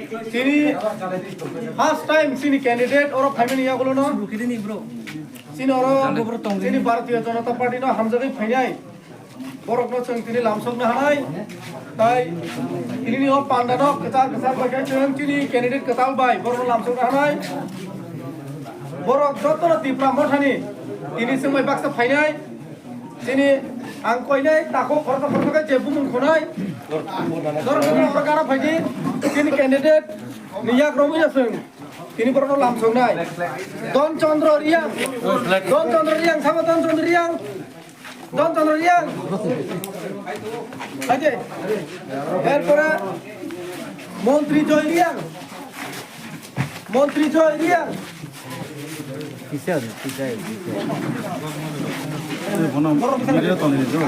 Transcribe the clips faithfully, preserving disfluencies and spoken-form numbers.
Chini first time chini candidate oro phaimani yagulo no. Chini oro chini Bharatiya Janata Party no hamjagwi phainai. Borok no chwng tini lamsokna hanai. Tai tini ni o panda no kwchar kwchar bai khe chwng chini candidate kwtal bai borok no lamsokna hanai. Borok joto no Tipra Mothani tini chwng bai baksa phainai. Chini ang koinai tako khoroksa khoroksa khe je bumung khonai. Dor dor dor gara phaidi chini candidate ni yak romwi na chwng. Tini borok no lamsoknai. Don Chandra Reang. Don Chandra Reang, sama Don Chandra Reang. Don Chandra Reang. Aje. Erpore Montri Joy Reang. Montri Joy Reang. Kisa, kisa, kisa. Bono video tongni jo.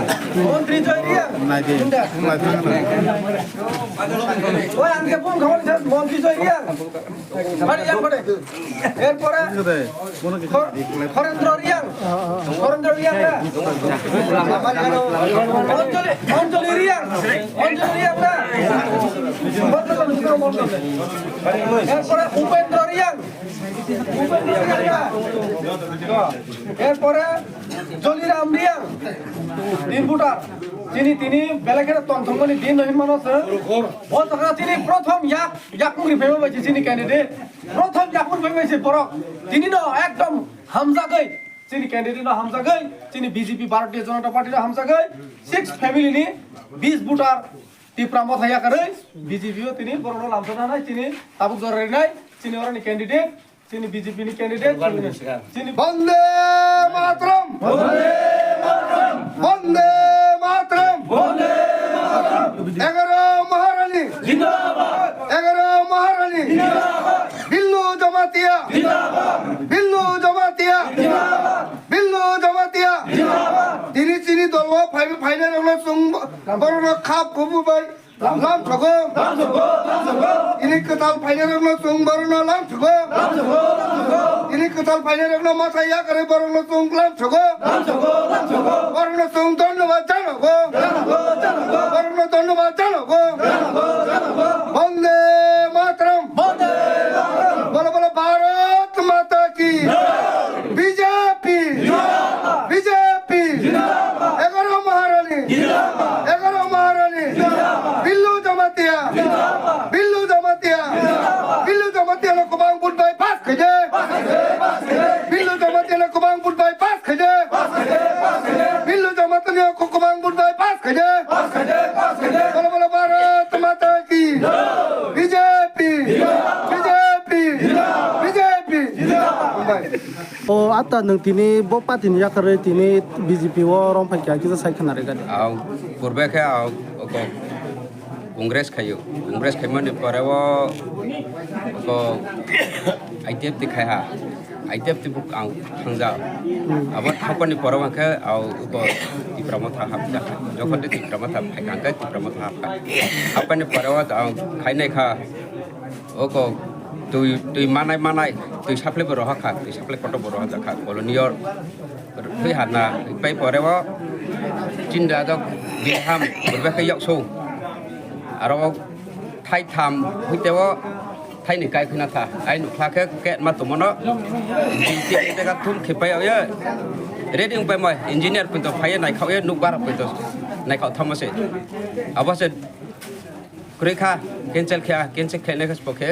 Montri Joy Reang. Naidi. Oi, ang ke phone khawal sa Montri Joy Reang. Bari yang kore. Erpore Bono kisa Khor-, Khorendra Reang. Khorendra Reang na. Anjali, Anjali Reang. Anjali Reang na. Erpore Upendra Reang. Upendra Reang na. Erpore Joliram Reang. Din butar. Chini tini belai kheno tongthokmani din no hinmano se. O jaga chini prothom yak, yakung ri phaibo bai chini candidate. Prothom yakung ri phaibo bai se borok. Tini no ekdom hamjagwi. Chini candidate no hamjagwi, chini B J P Bharatiya Janata Party no hamjagwi, six family ni bis voter Tipra Motha yakarwi B J P o tini borok no lamsokna nai, chini tabuk jora rinai, chini oroni candidate, chini B J P ni candidate, chini Bande Mataram! Bande Mataram! Egaro Maharani! Zindabad! Egaro Maharani! Zindabad! Billu Jamatia! Zindabad! Billu Jamatia! Zindabad! Billu Jamatia! Zindabad! Tini chini dolo phai-, phainai rokno chwng borokno khap kubu bai lam thogo. Lam thogo, lam thogo. Tini kwtal phainai rokno chwng borokno lam thogo. Lam thogo, lam thogo. Tini kwtal phainai rokno masa yakarwi borokno chwng lam thogo. Lam thogo, lam thogo. Borokno chwng dhonnobad janogo. Janogo, janogo. Borokno dhonnobad janogo. Janogo, janogo. Bande Mataram. Bande Mataram. Bolo bolo Bharat Mata ki. Jai. B J P. Zindabad. B J P. Zindabad. Egaro Maharani. Zindabad. Egaro Maharani. Zindabad. Billu Jamatia. Zindabad. Billu Jamatia. Zindabad. Billu Jamatia no kwbang vote bai pass khaide. Pass khaide, pass khaide. Billu Jamatia no kwbang vote bai pass khaide. Pass khaide, pass khaide. Billu Jamatia no kwbang vote bai pass khaide. Pass khaide, pass khaide. Bolo bolo Bharat Mata ki. Jai. B J P. Zindabad. B J P. Zindabad. B J P. Zindabad. Hambai. O ata nwng tini bo party ni yakarwi tini B J P o romphai kha kisa sai khna rwgani. Ang purbe khe ang oko Congress khaio. Congress khaimani pore o oko I T F T khai ha. I T F T bo ang thangja. Hmm. Abo thangpani pore o khe ang oko Tipra Motha hapja. Jokhon de Tipra Motha phai kha khe Tipra Motha hapkha. Hapani pore o ang khainai kha. Oko twi, twi manai manai, twi supply bo rohor kha, twi supply kotor bo rohor kha, colony o twi harna, pai pore o chinda jok biham, purbe khe yok so. Aro thai tham, huite o thai ni kai khna tha, ai nukha khe ke ma tumono, tega thum khe pai ye, ready pai mai, engineer pinto phai nai khao ye, nuk bar pinto nai khao thamo se, abo se. Kwrwi kha, cancel kha, cancel khlainai khe sbo khe,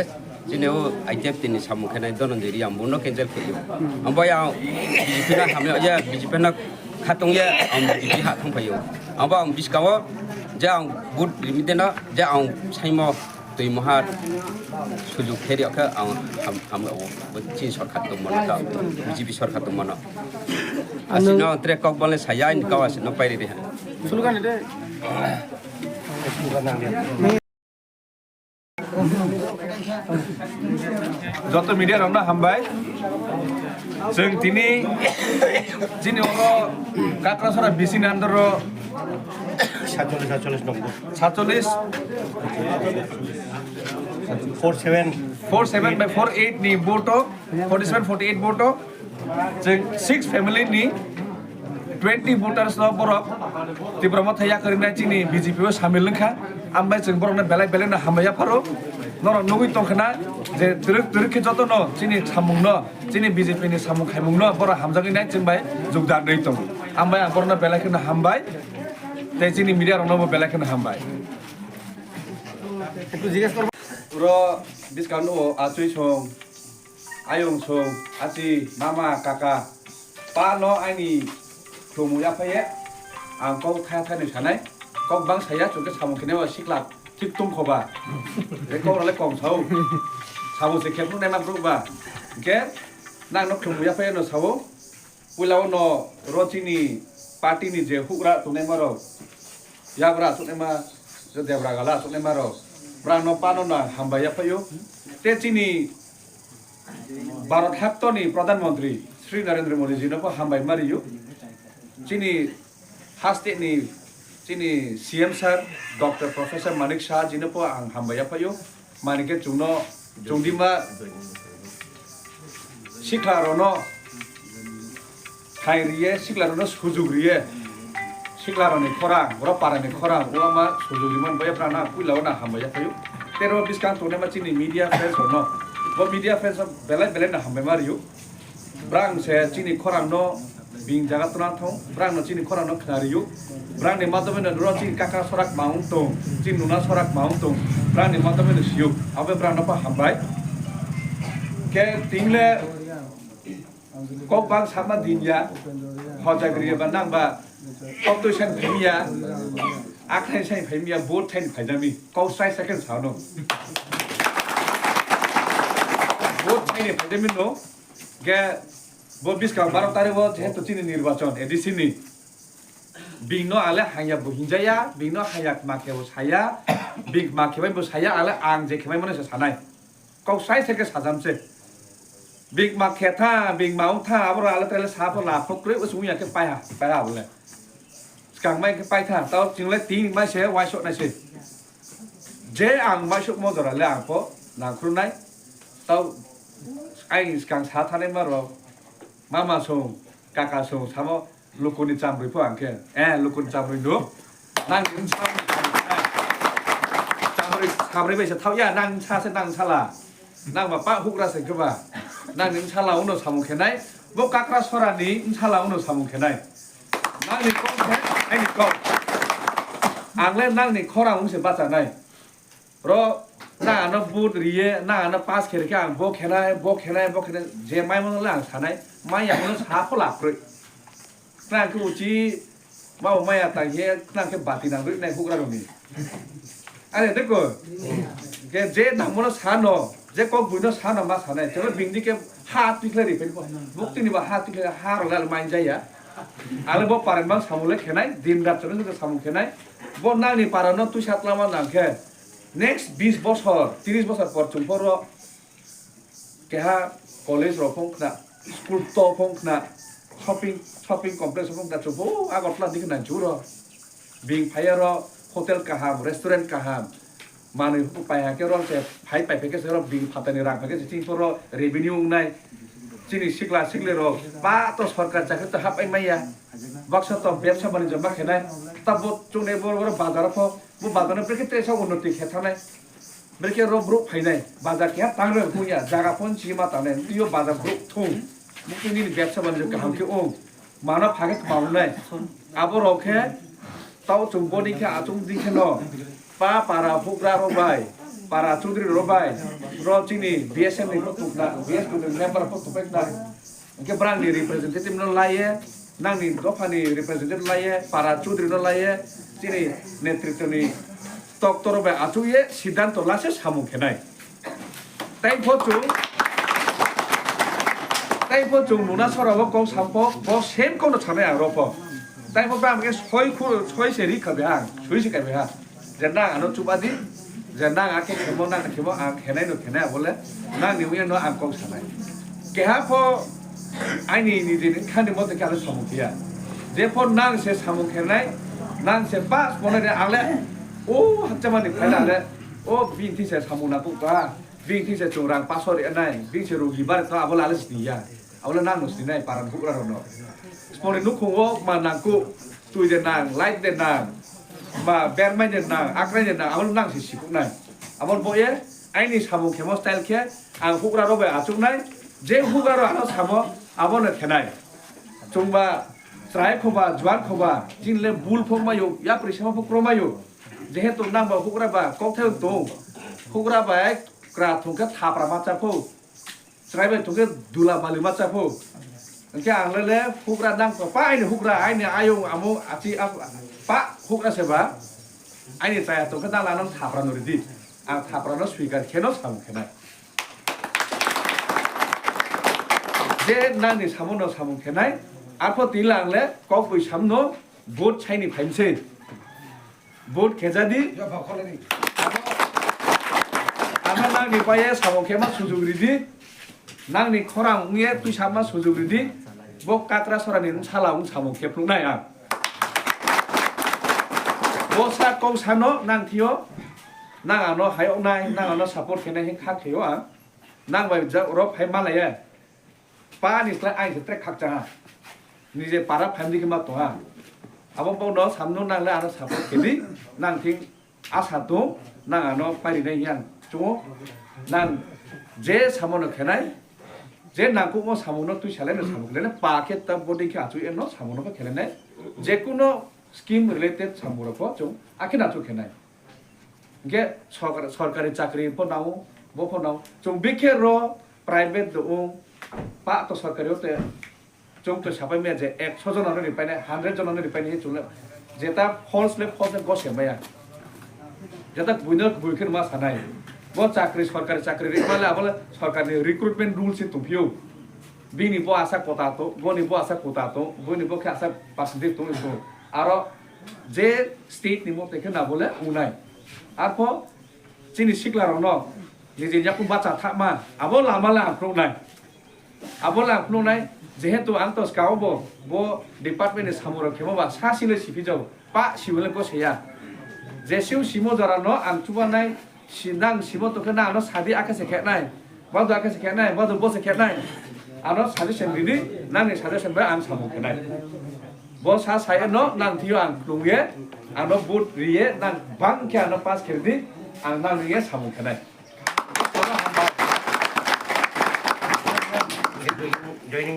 chini o I T F T ni samung khe nai Dhananjay Reang bo no cancel khaio. Abo yang B J P no hamya ya, B J P no khatung ya, ang B J P ha thang phaio. Abo ang biskao, je ang vote rimide no, je ang saimo twi moha sujuk khe riyok khe ang ham, hamya o, bo chini sorkar tong mano ta, B J P sorkar tong mano. Asino tre kok bole saya, ini kau asino pairi de. Sulukan de. Joto media rokno hambai. Chwng tini chini oro Kakrasora B C ni under o satchollish, satchollish nombor. Satchollish. Four seven. Four seven by four eight ni vote o, forty seven forty eight vote o. Chwng six family ni twenty voters no borok Tipra Motha yakarina chini B J P o samil wngkha. Ambai chwng borokno belai belai no hambai yapharo. Norok nugwi tongkha na je twrwk twrwk khe jotono chini samungno, chini B J P ni samung khaimungno borok hamjagwi nai chwng bai jukdar rwi tongo. Hambai ang borokno belai kheno hambai, tei chini media rokno bo belai kheno hambai. Ro bwskango nugo achwi song, ayung song, achi, mama, kaka, pa no ani khulumwi yaphaye, ang kok thaya thani sanai, kok bang saya chwngkhe samung khenai o sikla thik tongkhoba. Tei kok rale kom sao, samung se khe phunuknai ma phunukba. Hwnkhe nang no khulumwi yaphaye no sao. Puila o no ro chini party ni je hugra tongnai ma rok, yabra tongnai ma, je debra gala tongnai ma rok, brang no pano na hambai yaphaio. Te chini Bharat hakto ni Pradhan Mantri Shri Narendra Modi ji no bo hambai ma rio. Chini haste ni chini C M sir Doctor Professor Manik Saha ji no bo ang hambai yaphaio. Manikhe chwngno, chwngdima sikla rokno thai riye, sikla rokno sujuk riye, sikla rokni khorang, borok parani khorang, o ama sujuk rimani bagwi brana puila o na hambai yaphaio. Tei oro bwskang tongnaima chini media friends rokno, bo media friends rok belai belai no hambai ma rio. Brang se chini khorang no bing jaga tona thong, brang no chini khorang no khna rio. Brang ni madhyame no nuro chini kaka sorak ma wng tong, chini nuna sorak ma wng tong, brang ni madhyame no sio. Abo brang no pa hambai. Ke tingle kok bang sama din ya, hojak rio ba nang ba kok twi san phai ya, akhai sai phai ya, vote sai phai jami, kok sai second sa no. Vote sai phai jami no. Ge bo bwskang baro tarikh o jehetu chini nirbachon A D C ni. Bing no ale hanya bo hinjaya, bing no hanya ma khe bo saya, bing ma khe bai bo saya, ale ang je khe bai mano se sanai. Kok sai se ke sajam se. Bing ma khe tha, bing ma ong tha, abo ale tele sa pho la phok kre, usung ya ke pai ha, pai ha bole. Skang mai khe paitha, tao chwng le tin mai se uaisuk nai se. Je ang uaisuk mo jora le ang pho nang khru nai. Tao ai skang sa thanai ma rok, mama song, kaka song, samo lukuni chamrui pho ang khe. Eh, lukuni chamrui no. Nang ni sa chamrui, chamrui bai se thao ya, nang sa se nang sala. Nang ba pa hugra se khe ba. Nang ni sala uno samung khe nai. Bo kakra sora ni sala uno samung khe nai. Nang ni kok khe, ai ni kok. Ang le nang ni khorang ung se bacha nai. Ro, nang ano vote riye, nang ano pass khe rikhe ang bo khe nai, bo khe nai, bo khe nai. Je mai mano le ang sanai. Mai ya mano sa pho la kroi. Khna khe uchi, ma bo maya tang he, khna khe bati nang rwi nai hugra rok ni. Are deko, ke je nang mono sa no, je kok bui no sa no ma sanai, tebo bing di ke ha twi khlai ri phen ko, buk tini ba ha twi khlai ha rok le mai jaya. Ale bo paren bang samung le khenai, din rat chwng chwng samung khenai. Bo nang ni para no twi sat lama nang khe, next bis bosor, tris bosor por chwng por ro, keha college rok phung khna, school to phung khna, shopping, shopping complex phung khna, chubo Agartala dikhe nang churo. Bing phaiya ro hotel kaham, restaurant kaham, manwi pai hakhe ro se phai pai phai khe se ro bing phatani rang phai khe se chini poro revenue wngnai. Chini sikla sikli rok ba to sorkar chakri to hap ai maya. Baksa to bebsa banijyo ma khenai. Ta bo chungnai bor bor bazar pho, bo bazar no brekhe tesa unnoti khe thanai. Brekhe ro brouh phainai, bazar keha tangrwi hwnya, jaga phone chima tangnai, twiyo bazar brouh thung, bukti nini bebsa banijyo kaham khe wng, mano phage kwma wngnai. Abo rok khe tao chwng boni khe achung di kheno, pa para hugra rok bai, para chudri rok bai, ro chini B S F ni pho tukna, B S F ni member pho tupai khna. Hwnkhe brang ni representative no laiye, nang ni dopha ni representative laiye, para chudri no laiye, chini netritwo ni toktor bai achukye siddhanto lase samung khenai. Tai pho chwng, tai pho chwng nuna sora o kok sam pho, bo same kok no sanai ang ro pho. Tai pho bang khe soi khu-, soi se ri kha be ang, soi se kai be ha. Je nang ano chuba di, je nang a khe khemo, nang khemo, ang khenai no khenai abo le, nang ni wi no ang kok sanai. Keha pho aini nijeni khani mote khe ano samung phiya. Je pho nang se samung khenai, nang se pas pone de ale, o hapcha mani phai ale, o bini thing se samung na kuk ta, bini thing se chwng rang paso re nai, bini se rugi bar ta abo le ale sini ya. Abo le nang no sini nai paran hugra rok no. Sponi nukhung o ma nang kuk, twi de nang, light de nang, ma bermai de nang, akrai de nang, abo le nang se sikuk nai. Abo bo ye, Aini samung khemo style khe ang hugra rok bai achuknai, je hugra rok ano samo abono khenai. Chwngba chwrai khoba, juan khoba, chini le bul phok mayo, yapri sama phok pro mayo. Jehetu nang ba hugra ba kokthai tong, hugra bai kra thung khe thapra ma cha pho, chwrai bai thung khe dula bali ma cha pho. Hwnkhe ang le le hugra nang to pa aini hugra, aini ayung amung achi ap-, pa hugra se ba. Aini chaya tongkhe dala nang thapra no ridi. Ang thapra no swikar kheno samung khenai. Je nangni samung no samung khenai. Arpho tila ang le kok bui samno vote saini phaimse. Vote khejadi. Ano nangni paye samung khema sujug ridi. Nangni khorang wngye twisama sujug ridi. Bo kakra sorani wng sala wng samung khe phunuknai ang. Bo sa kok sano nang thio, nang ano hayoknai, nang ano support khenai hin kha khaio ang. Nang bai ja-, oro phai malaya. Pa ni slai aini se trek khakchang ha. Nije para family khe ma tong ha. Abo bo no samno nang le ano support khedi, nang thing asa tong, nang ano pari nai yang chungo, nang je samo no khenai, je nang kumo samo no twi salai no samo khenai, pa khe ta body khe achu eno samo no khenai, je kuno scheme related samo rok bo chung akhe na chu khenai. Hingke sorkar, sorkari chakri pho nango, bo pho nango. Chwng bikhe ro private do wng, pa to sorkari o te chwng to sapai maya je ekso jona no ripai nai, hundred jona no ripai nai, chwng le jeta false le false le gose maya. Jeta buino bui khe ma sanai. Bo chakri, sorkari chakri ri male abo le sorkar ni recruitment rules se tongphio. Bini bo asa kota to, boni bo asa kota to, boni bo khe asa percentage tong to. Aro je state ni mote khe na bole unai. Arpho chini sikla rokno nije yaku bacha thakma, abo lama le ang phunuknai. Abo le ang phunuknai, jehetu ang to skao bo, bo department ni samung rok khemo ba sa sile siphijao, pa siwele ko seya. Jesiu simo jora no ang chubanai, si nang simo to khe na ano sadi akhe se khenai. Bado akhe se khenai, bado bo se khenai. Ano suggestion ridi, nangni suggestion bai ang samung khenai. Bo sa saya no nang thio ang klungye, ano vote riye, nang bang khe ano pass khe ridi, ang nang riye samung khenai. Joining